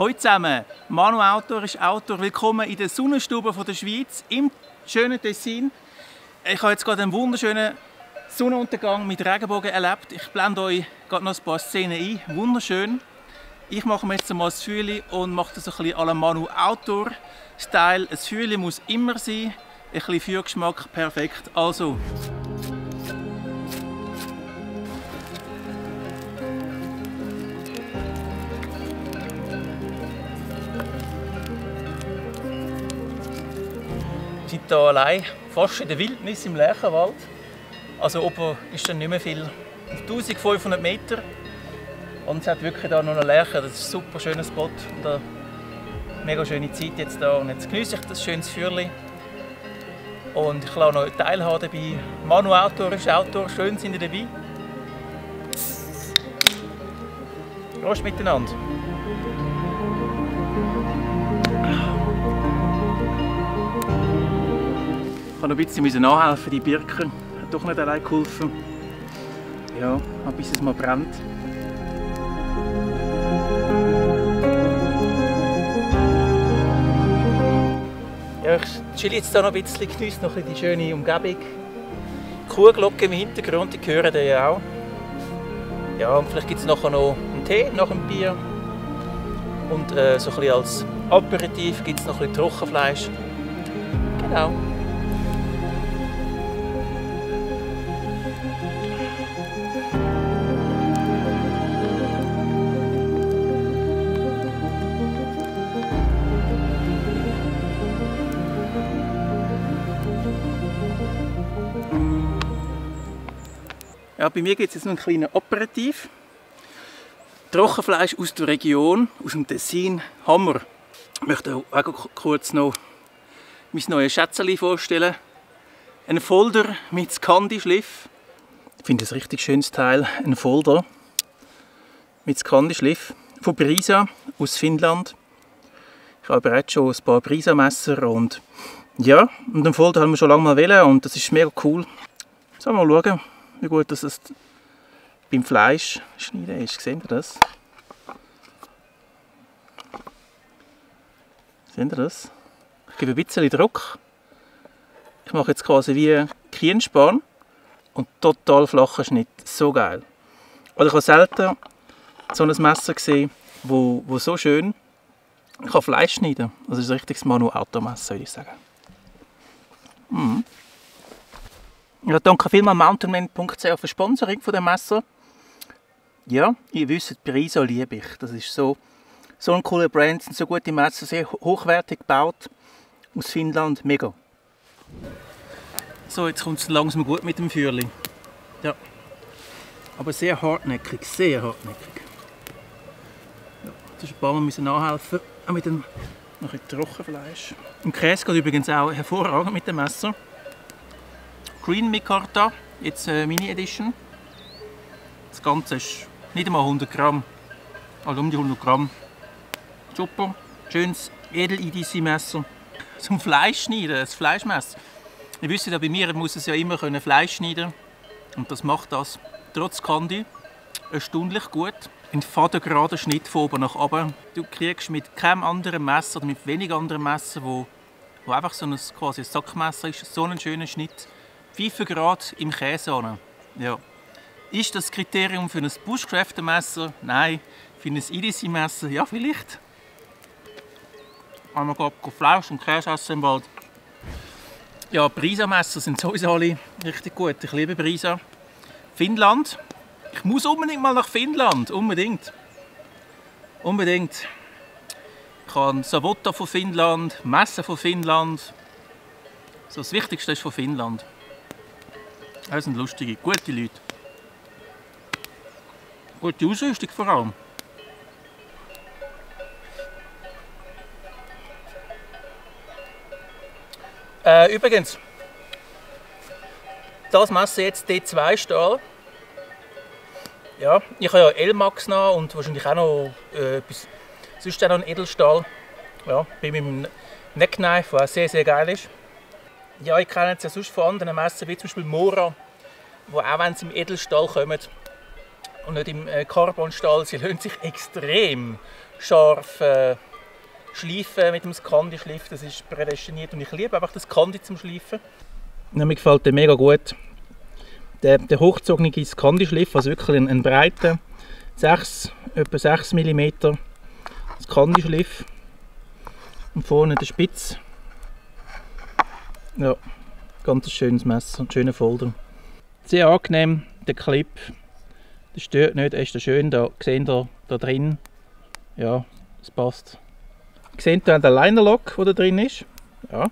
Hallo zusammen, Manu Outdoor ist Outdoor. Willkommen in der Sonnenstube der Schweiz im schönen Tessin. Ich habe jetzt gerade einen wunderschönen Sonnenuntergang mit Regenbogen erlebt. Ich blende euch gerade noch ein paar Szenen ein. Wunderschön. Ich mache mir jetzt mal ein Feuerchen und mache das ein bisschen à la Manu Outdoor Style. Ein Feuerchen muss immer sein. Ein bisschen Feuergeschmack, perfekt. Also. Wir sind hier allein, fast in der Wildnis im Lärchenwald. Also oben ist dann nicht mehr viel, 1500 Meter. Und es hat wirklich da noch eine Lärche, das ist ein super schöner Spot. Und eine mega schöne Zeit jetzt da. Und jetzt genieße ich das schönes Feuerchen. Und ich lasse noch teilhaben dabei. Manu Outdoor ist Outdoor, schön sind ihr dabei. Prost miteinander. Ich musste noch ein bisschen nachhelfen, die Birke hat doch nicht allein geholfen. Ja, bis es mal brennt. Ja, ich chill jetzt hier noch ein bisschen, genieße noch ein bisschen die schöne Umgebung. Die Kuhglocke im Hintergrund, die hören ihr ja auch. Ja, und vielleicht gibt es nachher noch einen Tee nach dem Bier. Und so ein bisschen als Aperitif gibt es noch ein bisschen Trockenfleisch. Genau. Ja, bei mir gibt es jetzt noch einen kleinen Aperitif. Trockenfleisch aus der Region, aus dem Tessin, Hammer. Ich möchte auch kurz noch mein neues Schätzchen vorstellen. Ein Folder mit Scandi-Schliff. Ich finde das ein richtig schönes Teil. Ein Folder mit Scandi-Schliff von Brisa aus Finnland. Ich habe bereits schon ein paar Brisa-Messer und ja, und den Folder haben wir schon lange mal wählen und das ist mega cool. So, mal schauen, wie gut das beim Fleisch schneiden ist. Seht ihr das? Seht ihr das? Ich gebe ein bisschen Druck. Ich mache jetzt quasi wie Kienspan und total flacher Schnitt. So geil. Also ich habe selten so ein Messer gesehen, wo so schön kann Fleisch schneiden kann. Das ist ein richtiges Manu Outdoor Messer, würde ich sagen. Ja, danke vielmals mountainman.ch für das Sponsoring von dem Messer. Ja, ihr wisst, Brisa liebe ich. Das ist so ein cooler Brand, sind so gute Messer, sehr hochwertig gebaut. Aus Finnland, mega. So, jetzt kommt es langsam gut mit dem Feuerchen. Ja. Aber sehr hartnäckig, sehr hartnäckig. Ja, das ist ein paar Mal nachhelfen, auch mit dem Trockenfleisch. Im Käse geht übrigens auch hervorragend mit dem Messer. Green Micarta, jetzt Mini Edition. Das Ganze ist nicht einmal 100 Gramm, also um die 100 Gramm. Super, schönes Edel-IDC-Messer. Zum Fleisch schneiden, das Fleischmesser. Ihr wisst ja, bei mir muss es ja immer Fleisch schneiden und das macht das trotz Kandi erstaunlich gut. Ein fadengrader Schnitt von oben nach unten. Du kriegst mit keinem anderen Messer oder mit wenig anderen Messern, wo einfach so ein, quasi ein Sackmesser ist, so einen schönen Schnitt. 5 Grad im Käse. Ja. Ist das Kriterium für ein Bushcraft-Messer? Nein. Für ein IDC-Messer? Ja, vielleicht. Einmal Fleisch und Käse essen im Wald. Ja, Brisa-Messer sind sowieso alle richtig gut. Ich liebe Brisa. Finnland. Ich muss unbedingt mal nach Finnland. Unbedingt. Unbedingt. Ich habe Savotta von Finnland, Messer von Finnland. So, das Wichtigste ist von Finnland. Das sind lustige, gute Leute. Gute Ausrüstung vor allem. Übrigens, das Messer jetzt D2 Stahl. Ja, ich habe ja Elmax noch und wahrscheinlich auch noch etwas, sonst auch noch ein Edelstahl. Ja, bei meinem Neckknife, der auch sehr, sehr geil ist. Ja, ich kenne es ja sonst von anderen Messern, wie zum Beispiel Mora, wo auch wenn sie im Edelstahl kommen und nicht im Carbonstahl, sie lassen sich extrem scharf schleifen mit dem Scandi-Schliff. Das ist prädestiniert und ich liebe einfach das Scandi zum Schleifen. Ja, mir gefällt der mega gut. Der hochgezogene Scandi-Schliff, also wirklich ein breiter, etwa 6 mm Scandi-Schliff. Und vorne der Spitz. Ja, ganz schönes Messer, ein schöner Folder. Sehr angenehm, der Clip. Der stört nicht, er ist schön. Da seht ihr da drin. Ja, es passt. Ihr seht hier den Liner-Lock, der da drin ist. Ja,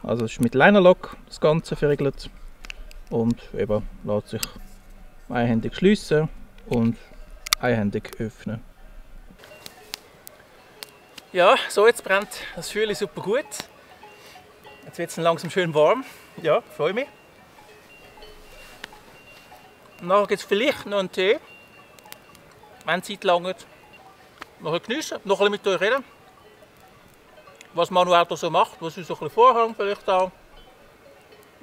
also es ist mit Liner-Lock das Ganze verriegelt. Und eben lässt sich einhändig schliessen und einhändig öffnen. Ja, so jetzt brennt das Feuer super gut. Jetzt wird es langsam schön warm. Ja, freue mich. Nachher gibt es vielleicht noch einen Tee, wenn die Zeit langt. Noch geniessen, noch ein bisschen mit euch reden. Was Manu Auto so macht, was ist so ein bisschen Vorhang vielleicht auch.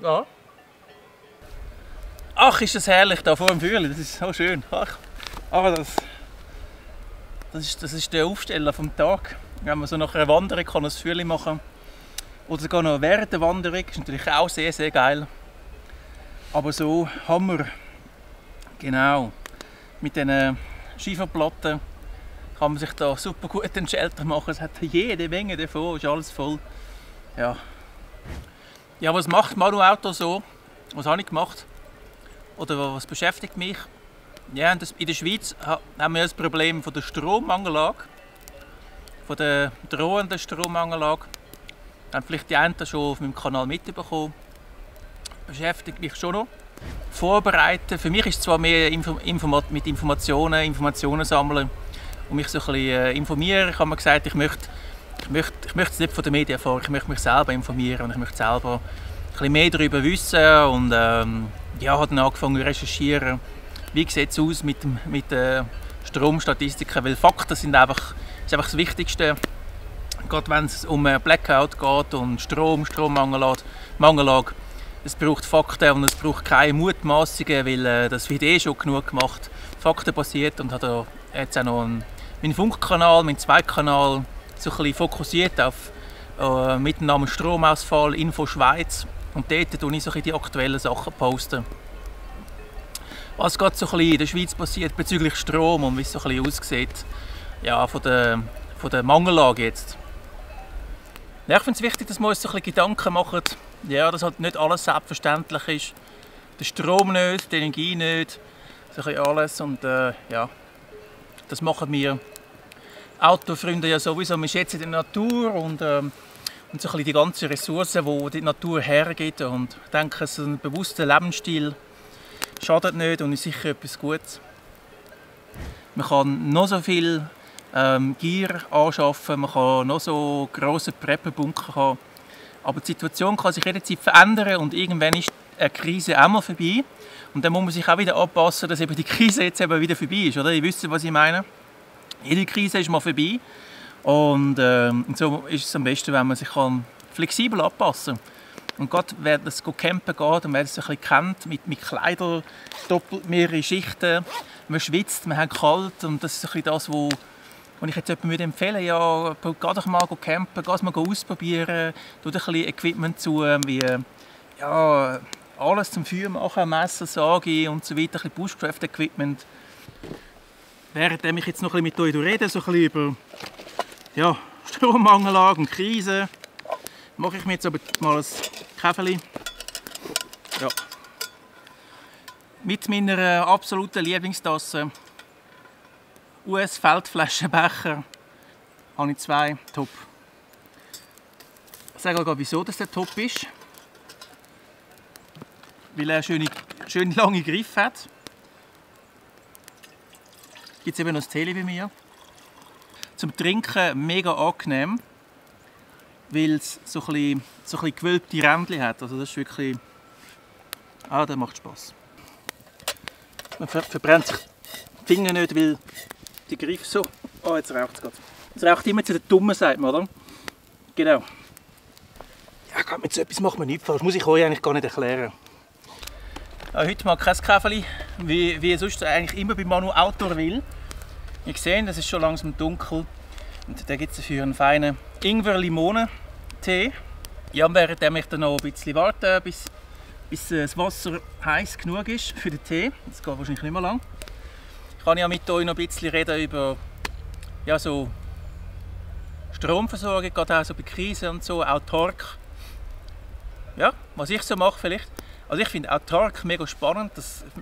Ja. Ach, ist das herrlich da vor dem Feuer, das ist so schön. Ach, aber das ist der Aufsteller vom Tag. Wenn man so nach einer Wanderung kann ein Feuer machen oder sogar noch während der Wanderung, ist natürlich auch sehr, sehr geil. Aber so Hammer, genau, mit diesen Schieferplatten kann man sich da super gut einen Shelter machen. Es hat jede Menge davon, ist alles voll. Ja, ja, was macht Manu Auto so? Was habe ich gemacht? Oder was beschäftigt mich? Ja, in der Schweiz haben wir das Problem von der Strommangellage, von der drohenden Strommangellage. Haben vielleicht die einen schon auf meinem Kanal mitbekommen. Beschäftigt mich schon noch. Vorbereiten. Für mich ist es zwar mehr mit Informationen sammeln und mich so ein bisschen informieren. Ich habe mir gesagt, ich möchte es nicht von den Medien erfahren, ich möchte mich selber informieren und ich möchte selber ein bisschen mehr darüber wissen und ja, habe dann angefangen zu recherchieren, wie sieht es aus mit Stromstatistiken, weil Fakten sind einfach das Wichtigste. Gerade wenn es um Blackout geht und Strommangellage. Es braucht Fakten und es braucht keine Mutmaßungen, weil das wird schon genug gemacht, faktenbasiert, und habe jetzt auch noch meinen Funkkanal, meinen Zweitkanal so ein bisschen fokussiert auf mit dem Namen Stromausfall Info Schweiz, und dort poste ich so die aktuellen Sachen. Was gerade so ein bisschen in der Schweiz passiert bezüglich Strom und wie es so ein bisschen aussieht, ja, von der Mangellage jetzt. Ja, ich finde es wichtig, dass wir uns so ein bisschen Gedanken machen, ja, dass halt nicht alles selbstverständlich ist. Der Strom nicht, die Energie nicht, so ein bisschen alles, und ja, das machen wir Autofreunde ja sowieso. Wir schätzen die Natur und so ein bisschen die ganzen Ressourcen, die die Natur hergibt, und denken, so ein bewusster Lebensstil schadet nicht und ist sicher etwas Gutes. Man kann noch so viel Gier anschaffen, man kann noch so grosse Prepperbunker haben, aber die Situation kann sich jederzeit verändern und irgendwann ist eine Krise auch mal vorbei. Und dann muss man sich auch wieder anpassen, dass eben die Krise jetzt eben wieder vorbei ist. Oder? Ihr wisst, was ich meine. Jede Krise ist mal vorbei. Und so ist es am besten, wenn man sich flexibel anpassen kann. Und gerade wer das campen geht und wer das ein bisschen kennt, mit Kleidern, doppelt mehrere Schichten, man schwitzt, man hat kalt, und das ist ein bisschen das, was ich jetzt jemandem empfehlen würde. Ja, geh doch mal campen, geh es mal ausprobieren, tu ein bisschen Equipment zu, wie ja, alles zum Feuer machen, Messer, Sage und so weiter, ein bisschen Bushcraft-Equipment. Während ich jetzt noch ein bisschen mit euch rede, so ein bisschen über ja, Strommangellage und Krise, mache ich mir jetzt aber mal ein Käferli. Ja. Mit meiner absoluten Lieblingstasse. US-Feldflaschenbecher habe ich zwei, top. Ich sage euch, wieso das der top ist. Weil er schöne lange Griffe hat. Gibt es eben noch das Tele bei mir. Zum Trinken mega angenehm, weil es so ein bisschen gewölbte Rändchen hat. Also das ist wirklich... Ah, das macht Spass. Man verbrennt sich die Finger nicht, weil die Griffe so... Oh, jetzt raucht es gerade. Es raucht immer zu den Dummen, sagt man, oder? Genau. Ja, mit so etwas macht man nichts falsch. Das muss ich euch eigentlich gar nicht erklären. Heute mal kein Käferli, wie sonst eigentlich immer bei Manu Outdoor will. Ihr seht, es ist schon langsam dunkel. Und da gibt es dafür einen feinen Ingwer-Limonen-Tee. Ja, während ich dann noch ein bisschen warte, bis das Wasser heiß genug ist für den Tee. Das geht wahrscheinlich nicht mehr lang. Ich kann ja mit euch noch ein bisschen reden über ja, so Stromversorgung, gerade auch so bei Krisen und so, autark. Ja, was ich so mache vielleicht. Also ich finde autark mega spannend,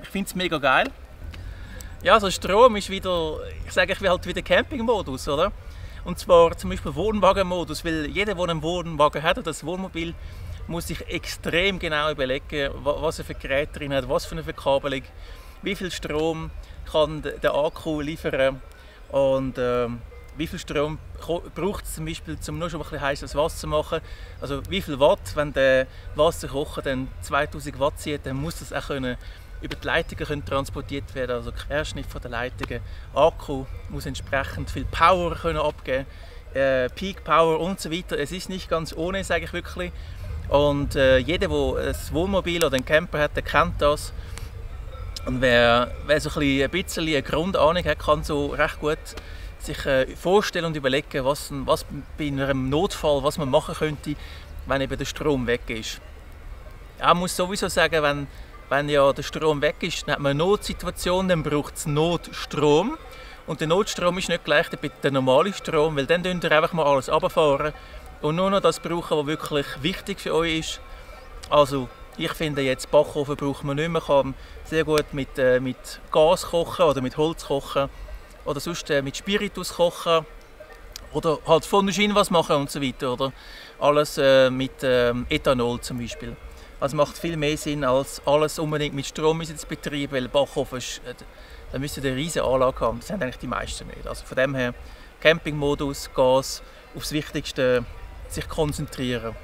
ich finde es mega geil. Ja, also Strom ist wieder, ich sage, ich will halt wieder Campingmodus, oder? Und zwar zum Beispiel Wohnwagenmodus, weil jeder, der einen Wohnwagen hat oder das Wohnmobil, muss sich extrem genau überlegen, was er für Geräte drin hat, was für eine Verkabelung, wie viel Strom kann der Akku liefern und wie viel Strom braucht es zum Beispiel, um nur schon ein bisschen heißes Wasser zu machen. Also wie viel Watt, wenn der Wasserkocher dann 2000 Watt zieht, dann muss das auch können über die Leitungen transportiert werden, also Querschnitt von der Leitungen. Akku muss entsprechend viel Power können abgeben, Peak Power und so weiter. Es ist nicht ganz ohne, sage ich wirklich. Und jeder, der ein Wohnmobil oder einen Camper hat, der kennt das. Und wer so ein bisschen eine Grundahnung hat, kann so recht gut sich vorstellen und überlegen, was bei einem Notfall, was man machen könnte, wenn eben der Strom weg ist. Ja, man muss sowieso sagen, wenn ja der Strom weg ist, dann hat man eine Notsituation, dann braucht es Notstrom. Und der Notstrom ist nicht gleich der normale Strom, weil dann könnt ihr einfach mal alles runterfahren und nur noch das brauchen, was wirklich wichtig für euch ist. Also ich finde jetzt Backofen braucht man nicht mehr, man kann sehr gut mit Gas kochen oder mit Holz kochen oder sonst mit Spiritus kochen oder halt von der Schiene was machen und so weiter. Oder alles mit Ethanol zum Beispiel. Also macht viel mehr Sinn, als alles unbedingt mit Strom zu betreiben, weil Backofen da müsst ihr eine riesige Anlage haben. Das haben eigentlich die meisten nicht. Also von dem her Campingmodus, Gas, aufs Wichtigste sich konzentrieren.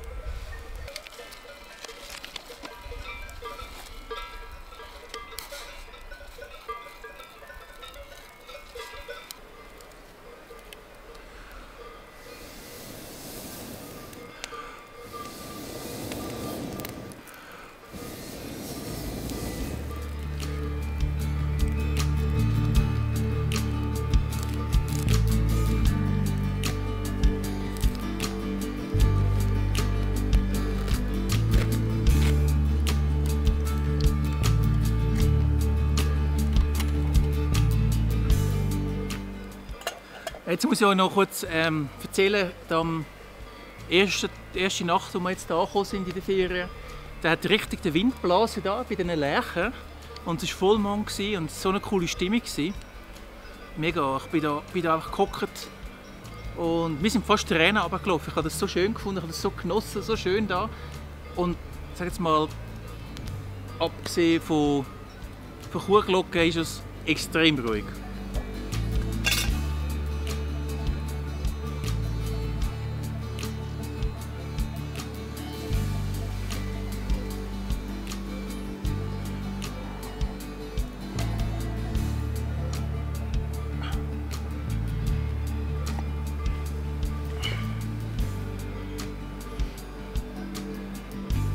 Jetzt muss ich euch noch kurz erzählen, die erste Nacht, wo wir jetzt hier angekommen sind in der Ferien, da hat richtig der Wind geblasen da bei diesen Lärchen und es war Vollmond und so eine coole Stimmung. Mega, ich bin da einfach gehockt und wir sind fast Tränen runtergelaufen. Ich habe das so schön gefunden, ich habe das so genossen, so schön da. Und sag jetzt mal, abgesehen von Kuhglocken ist es extrem ruhig.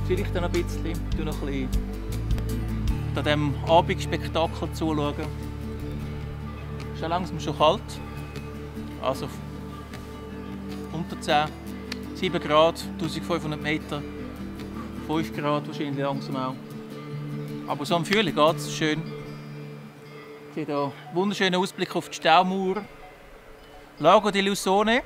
Vielleicht noch ein bisschen, noch ein bisschen an diesem Abendspektakel zuschauen. Es ist langsam schon kalt, also unter 10, 7 Grad, 1500 Meter, 5 Grad wahrscheinlich langsam auch. Aber so am Frühling geht es schön. Ich sehe hier einen wunderschönen Ausblick auf die Staumauer. Lago di Lusone.